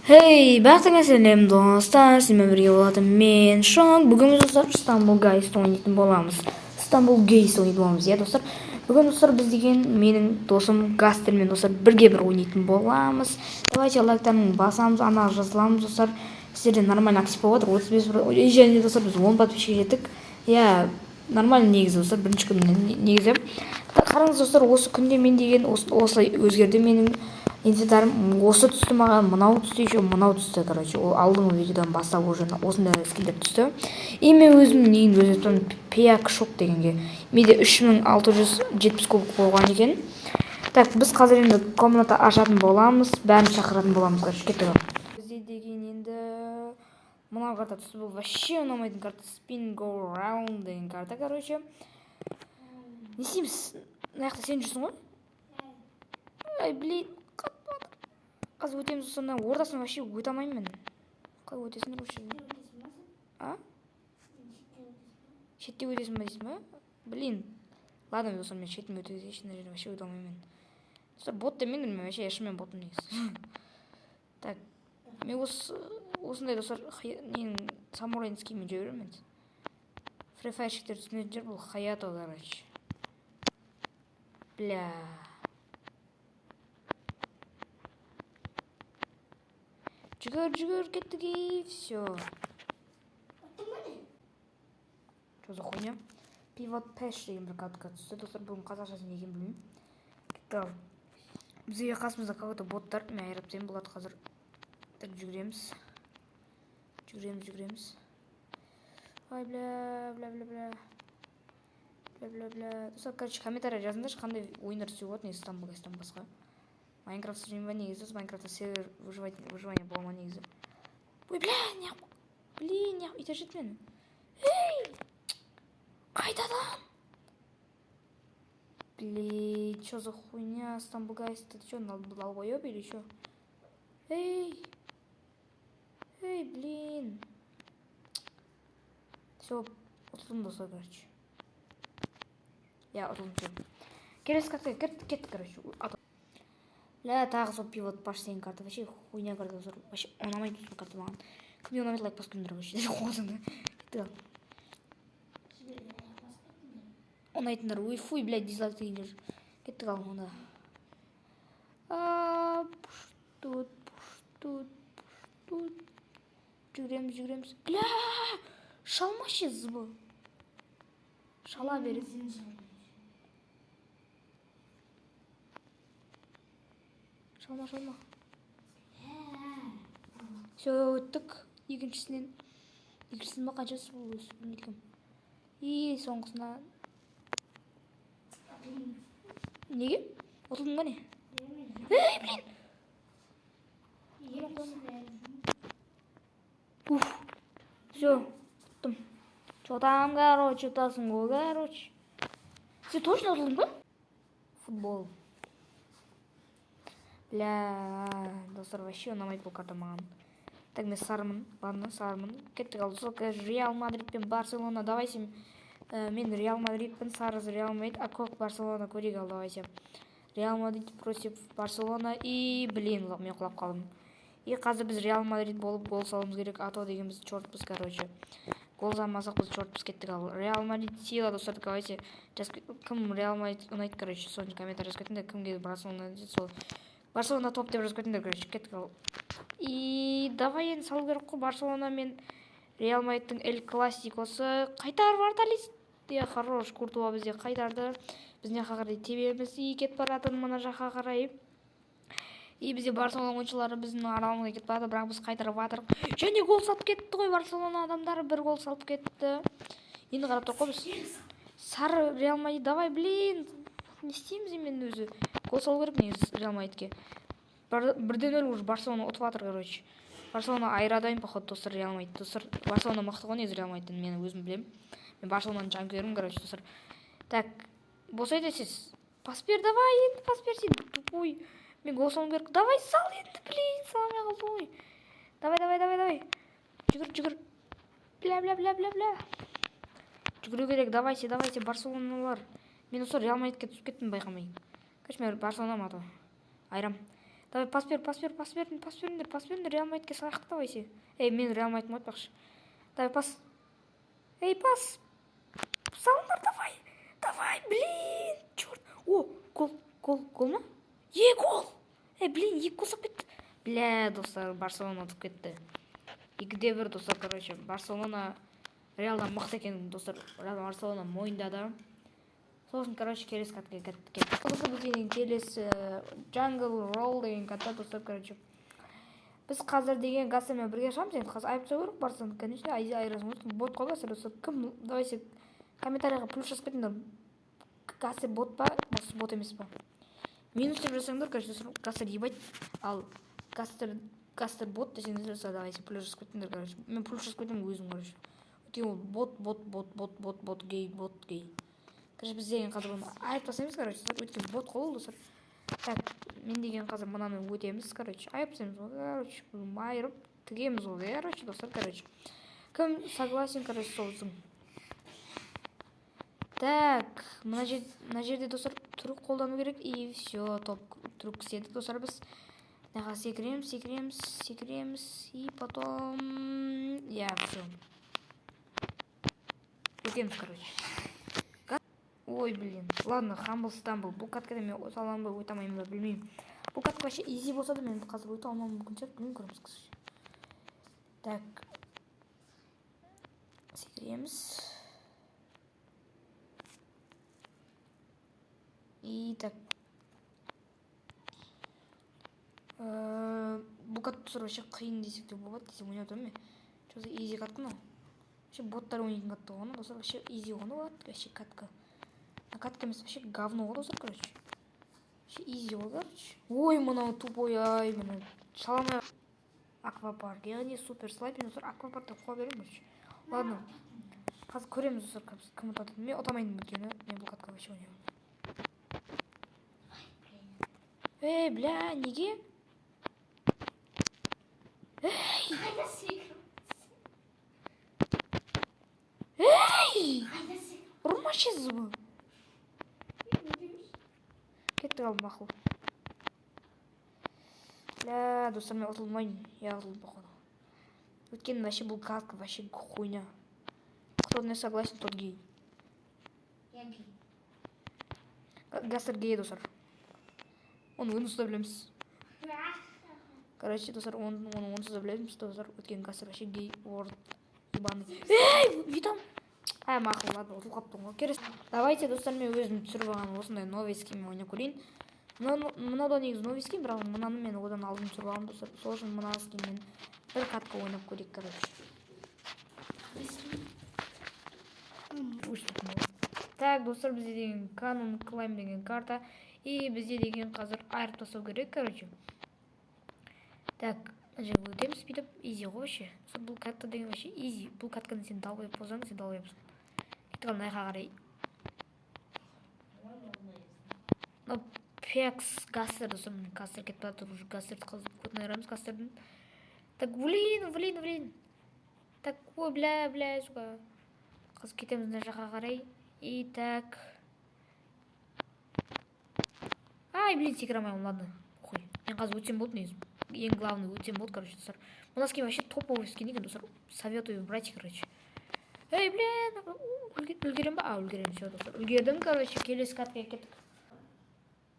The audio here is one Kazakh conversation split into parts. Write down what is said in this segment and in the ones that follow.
Hey, бәріңе сәлем, достар, сіздермен бірге болатын мен, Шон. Бүгін біз, достар, Stumble Guys ойнайтын боламыз. Stumble Guys ойнайтын боламыз, иә, достар. Бүгін, достар, біз деген менің досым Гастермен, достар, бірге бір ойнайтын боламыз. Давайте лайктарын басамыз, ана жазыламыз, достар. Сіздерде нормально актив болып жатыр, 35 и және, достар, біз 10 подписчик жеттік. Иә, нормально негізі, достар, бірінші күн негізі. Қараңыз, достар, осы күнде мен деген осылай өзгерді менің инвентарым. Осы түсті маған, мынау түсті, еще мынау түсті, короче. Ол алдыңғы видеодан бастап уже осындай скиндер түсті. И мен өзім нейін өзгерттім, пияк шок дегенге. Менде 3670 кубок болған екен. Так, біз қазір енді комната ашатын боламыз, бәрін шақыратын боламыз, короче, кеттік. Бізде деген енді мынау карта түсті, бұл вообще ұнамайтын карта, Spin Go Round деген карта, короче. Не істейміз? Мына жақта сен жүрсің ғой. Ай, блин, қатып. Қазір өтеміз сонда, ортасынан вообще өте алмаймын мен. Қалай өтесіңдер осы жерден? А? Шетте өтесің ба дейсің ба? Блин. Ладно, достар, мен шетінен өте кетейінші, мына жерден вообще өте алмаймын мен. Достар, бот демеңдер, мен вообще шынымен ботпын негізі. Так, мен осы осындай, достар, ненің самурайдың скинмен жүре беремін енді. Фри файрщиктер түсінетін шығар, бұл Хаято, короче. Бля. Жүгір, жүгір, кеттік и все. Что за хуйня? Пивот пэш деген бір катка түсті. Достар, бүгін қазақшасы не екенін білмеймін. Кетті ал. Бізге қасымызда какой-то боттар, мен айырып тастаймын болады қазір. Так, жүгіреміз. Жүгіреміз, жүгіреміз. Ай, бля, бля, бля, бля. Бля, бля, бля. Достар, короче, комментарий жазыңдаршы, қандай ойындар істеуге болады негізі Stumble Guys'тан басқа. Майнкрафт істеймін ба негізі? Майнкрафтта сервер выживание бола ма негізі? Ой, бля, не, блин, не итеріп мені. Ей! Қайтадан! Блин, что за хуйня? Stumble Guys, ты что, долбоеб или что? Эй! Эй, блин. Все, ұтылдым, достар, короче. Я ұтылдым, все. Келесі картаға кеттік, кеттік, короче. Бля, тағы сол пивот паш деген карта. Вообще хуйня карта, достар. Вообще ұнамайды бұл карта маған. Кімге ұнамайды, лайк басып кетіңдер, короче. Қосыңдар. Кеттік ал. Ұнайтындар, ой, фуй, блядь, дизлайк дегендер. Кеттік ал онда. А, тут, тут, тут. Жүгіреміз, жүгіреміз. Бля, шалмашы зыбы. Шала береді. Шалма, шалма. Все, өттік екіншісінен. Екіншісін ба, қаншасы бұл өзі білмейді екенмін. И соңғысына. Неге? Ұтылдың ба не? Ей, блин! Уф. Все, ұттым. Че там, короче, ұтасың ғой, короче. Сен точно ұтылдың ба? Футбол. Бля, достар, вообще ұнамайды бұл карта маған. Так, мен сарымын, ладно, сарымын. Кеттік ал, достар, Реал Мадрид пен Барселона, давайте. Мен Реал Мадридпін, сары Реал Мадрид, а көк Барселона, көрейік ал, давайте. Реал Мадрид против Барселона и, блин, мен құлап қалдым. И қазір біз Реал Мадрид болып гол салуымыз керек, а то деген біз чертпіз, короче. Гол салмасақ, біз чертпіз, кеттік ал. Реал Мадрид сила, достар, давайте. Кім Реал Мадрид ұнайды, короче, соны комментарий жазып кетіңдер, кімге Барселона ұнайды, сол Барселона топ деп жазып кетіңдер, короче, кеттік ал. И давай енді салу керек қой Барселона мен Реал Мадридтің Эль Классикосы. Қайтар, вратарь. Иә, хорош, Куртуа бізде қайтарды. Біз мына жаққа қарай тебеміз и кетіп баратын мына жаққа қарай. И бізде Барселона ойыншылары біздің аралымызға кетіп барады, бірақ біз қайтарып жатырмық. Және гол салып кетті ғой Барселона адамдары, бір гол салып кетті. Енді қарап тұр қой біз. Сары Реал Мадрид, давай, блин. Не істейміз енді өзі? Гол салу керек негізі Реал Мадридке. 1-0 уже Барселона ұтып жатыр, короче. Барселона айырады походу, достар, Реал Мадрид. Достар, Барселона мықты ғой негізі Реал Мадридтен, мен өзім білемін. Мен Барселонаның жанкүйерімін, короче, достар. Так, босай десез. Пас бер, давай енді, пас бер сен, тупой. Мен гол салуым керек. Давай сал енді, блин, сала алмай қалды ғой. Давай, давай, давай, давай. Жүгір, жүгір. Бля, бля, бля, бля, бля. Жүгіру керек, давайте, давайте, Барселоналар. Мен осы Реал Мадридке түсіп кеттім байқамай. Короче, мен Барселона ма то. Айрам. Давай, пас бер, пас бер, пас бер, пас беріңдер, пас беріңдер, Реал Мадридке салайық, давайте. Ей, мен Реал Мадридмін айтпақшы. Давай, пас. Ей, пас. Салыңдар, давай. Давай, блин, черт. О, гол, гол, гол ма? Е, гол! Ей, блин, екі гол салып кетті. Бля, достар, Барселона ұтып кетті. 2-1, достар, короче, Барселона Реалдан мықты екен, достар. Реал Барселона мойындады. Сосын, короче, келесі каткаға кеттік. Достар, біз деген келесі Jungle Roll деген катта, достар, короче. Біз қазір деген Гастермен бірге шығамыз енді, қазір айып тастау керек Барсаны, конечно, айырасың ғой, бот қой Гастер, достар. Кім, давайте комментарийға плюс жазып кетіңдер. Гастер бот па, бот емес па? Минус деп жазсаңдар, короче, достар, Гастер ебать. Ал Гастер бот десеңдер, достар, давайте плюс жазып кетіңдер, короче. Мен плюс жазып кетемін өзім, короче. Өйткені ол бот, бот, бот, бот, бот, бот, гей, бот, гей. Короче, біз деген қазір оны айырып тастаймыз, короче, достар, өйткені бот қой ол, достар. Так, мен деген қазір мынаны өтеміз, короче, айырып тастаймыз ғой, короче, айырып тігеміз ғой, короче, достар, короче. Кім согласен, короче, солсың. Так, мына жерде, достар, трюк қолдану керек, и все, топ трюк істедік, достар, біз. Мына секіреміз, секіреміз, секіреміз, и потом, я, все. Өтеміз, короче. Ой, блин. Ладно, Humble Stumble. Бұл каткада мен өте аламын ба, өте алмаймын ба, білмеймін. Бұл катка вообще изи болса да, мен қазір өте алмауым мүмкін шығар, білмеймін, көреміз, короче. Так. Секіреміз. И так. Бұл катка, достар, вообще қиын десек те болады десем, ойнап отырмын мен. Что за изи катка мынау? Вообще боттар ойнайтын катка ғой, достар, вообще изи ғой мынау вообще катка. А катка емес, вообще говно ғой, достар, короче. Вообще изи ғой, короче. Ой, мынау тупой, ай, мына шаламай. Аквапарк, яғни супер слайд, мен, достар, аквапаркта қуа беремін, короче. Ладно. Қазір көреміз, достар, кім ұтады. Мен ұтамаймын, өйткені мен бұл катка вообще ойнаймын. Ей, бля, неге? Ей! Қайда секіріп? Ей! Қайда секіріп? Ұрмашы зубы. Кеттік, ал, мақұл. Бля, достар, мен ұтылмаймын. Я ұтылдым, походу. Өйткені вообще бұл катка вообще хуйня. Кто не согласен, тот гей. Я гей. Гастер гей, достар. Оны онсыз да білеміз. Короче, достар, оны онсыз да білеміз, достар. Өйткені Гастер вообще гей, орд, ебаный. Эй, витам! Ай, мақұл, ладно, ұтылып қалыптым ғой. Келесі. Давайте, достар, мен өзім түсіріп алған осындай новый скинмен ойнап көрейін. Мынау да негізі новый скин, бірақ мынаны мен одан алдын түсіріп алдым, достар. Сол үшін мына скинмен бір катка ойнап көрейік, короче. Өшіп. Так, достар, бізде деген Cannon Climb деген карта. И бізде деген қазір айырып тастау керек, короче. Так, мына жерге өтеміз бүйтіп, изи ғой вообще. Достар, бұл карта деген вообще изи. Бұл катканы сен долбоеб болсаң, сен долбоебсың. Кеттік, ал, мына жаққа қарай. Мынау Пекс Гастер, достар, міне Гастер кетіп бара жатыр уже. Гастерді қазір көтін айырамыз Гастердің. Так, блин, блин, блин. Так, ой, бля, бля, сука. Қазір кетеміз мына жаққа қарай. И так. Ай, блин, секіре алмаймын, ладно. Хуй. Мен қазір өтсем болды негізі. Ең главный өтсем болды, короче, достар. Мына скин вообще топовый скин екен, достар. Советую брать, короче. Эй, блин, үлгерем ба? А, үлгерем, все, достар. Үлгердім, короче, келесі каткаға кеттік.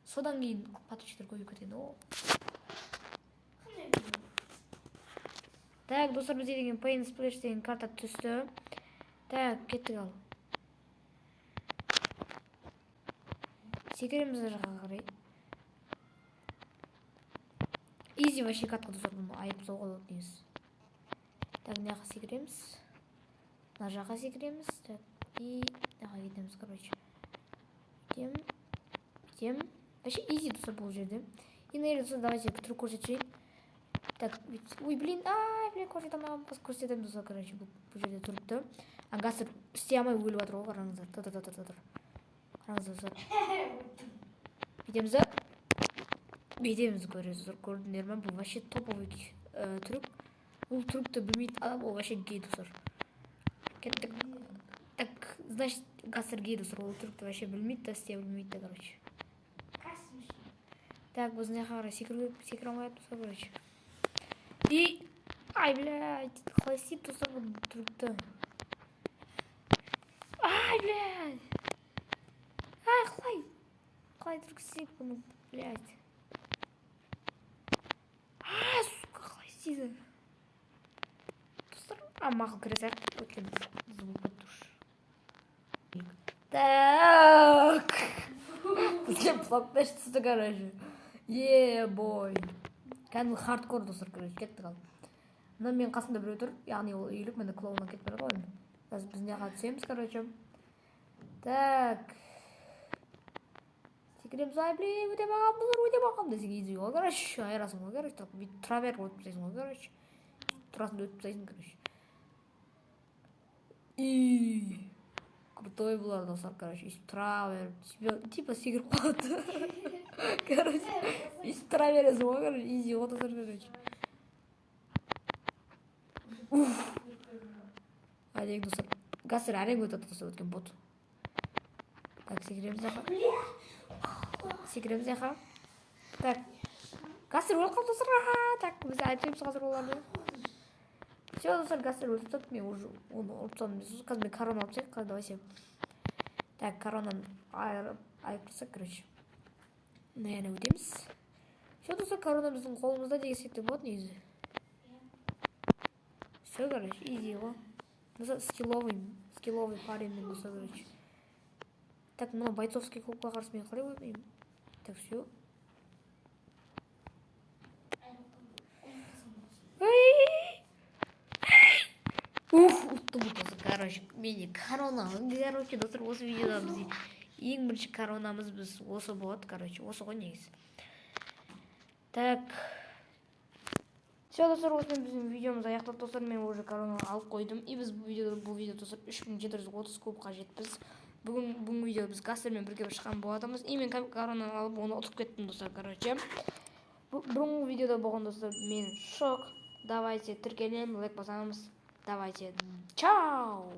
Содан кейін подписчиктер көбейіп кеткен. О. Так, достар, бізде деген Paint Splash деген карта түсті. Так, кеттік, ал. Секіреміз мына жаққа қарай. Изи вообще катка, достар, бұны айырып тастауға болады негізі. Так, мына жаққа секіреміз. Мына жаққа секіреміз. Так, и мына жаққа кетеміз, короче. Бүйтем. Бүйтем. Вообще изи, достар, бұл жерде. И, наверное, достар, давайте трюк көрсетейін. Так, ой, блин, ай, блин, көрсете алмағанмын. Қазір көрсетемін, достар, короче, бұл жерде трюкті. А Гастер істей алмай өліп жатыр ғой, қараңыздар. Тұр, тұр, тұр, тұр. Қараңыздар, достар. Бүйтеміз да. Бүйтеміз, көресіздер, көрдіңдер ме? Бұл вообще топовый трюк. Бұл трюкті білмейтін адам ол вообще гей, достар. Кеттік. Так, значит, Гастер гей, достар. Ол трюкті вообще білмейді да, істей білмейді да, короче. Так, біз мына жаққа қарай секіру керек, секіре алмай жатырмыз, короче. И ай, блядь, қалай істейді, достар, бұл трюкті? Ай, блядь, ай, қалай трюк істейді бұны, блядь? А, сука, қалай істейді, достар? А, мақұл, кіре салайық, өйткені звук кетті уж. Так, бізге блокпеш түсті, короче. Е, бой, кәдімгі хардкор, достар. Короче, кеттік. Ал мына менің қасымда біреу тұр, яғни ол үйлік, міне, клоуннан кетіп бара ғой енді. Қазір біз мына жаққа түсеміз, короче. Так, секіреміз. Ай, блин, өте қалғанмын, достар, өте қалғанмын десең, изи ғой, короче, айырасың ғой, короче. Бүйтіп тұра беріп өтіп тастайсың ғой, короче, тұрасың да өтіп тастайсың, короче. И крутой бұлар, достар, короче, өйстіп тұра беріп, типа секіріп қалады, короче, өйстіп тұра бересің ғой, короче, изи ғой, достар, короче. Уф, әрең, достар, қазір әрең өтеді, достар, өткен бот. Так, секіреміз жаққа, секіреміз жаққа. Так, қазір өліп қалды, достар. Аха, так, біз айтамыз қазір оларды. Все, достар, қазір өлтіріп тастады, мен уже оны ұрып тастадым. Қазір мен корона алып тастайық. Давайте. Так, коронаны айырып тастайық, короче, наверное, өтеміз. Все, достар, корона біздің қолымызда десек те болады негізі. Все, короче, изи ғой, достар, скилловый парень мен, достар, короче. Так, мына бойцовский клубқа қарсы мен қалай ойнаймын? Так, все. Ай! Уф, ұттым, достар, короче, менде корона, короче, достар, осы видеода біз ең бірінші коронамыз біз осы болады, короче, осы ғой негізі. Так, все, достар, осымен біздің видеомыз аяқталды, достар. Мен уже корона алып қойдым. И біз бұл видео, достар, 3730 кубқа жетіппіз. Бүгінгі видео біз гастермен бірге шыққан болатынбыз. И мен корона алып, оны ұтып кеттім, достар, короче. Бұрынғы видеода болған, достар, мен шок. Давайте тіркелемін, лайк басамыз. Давайте, чао!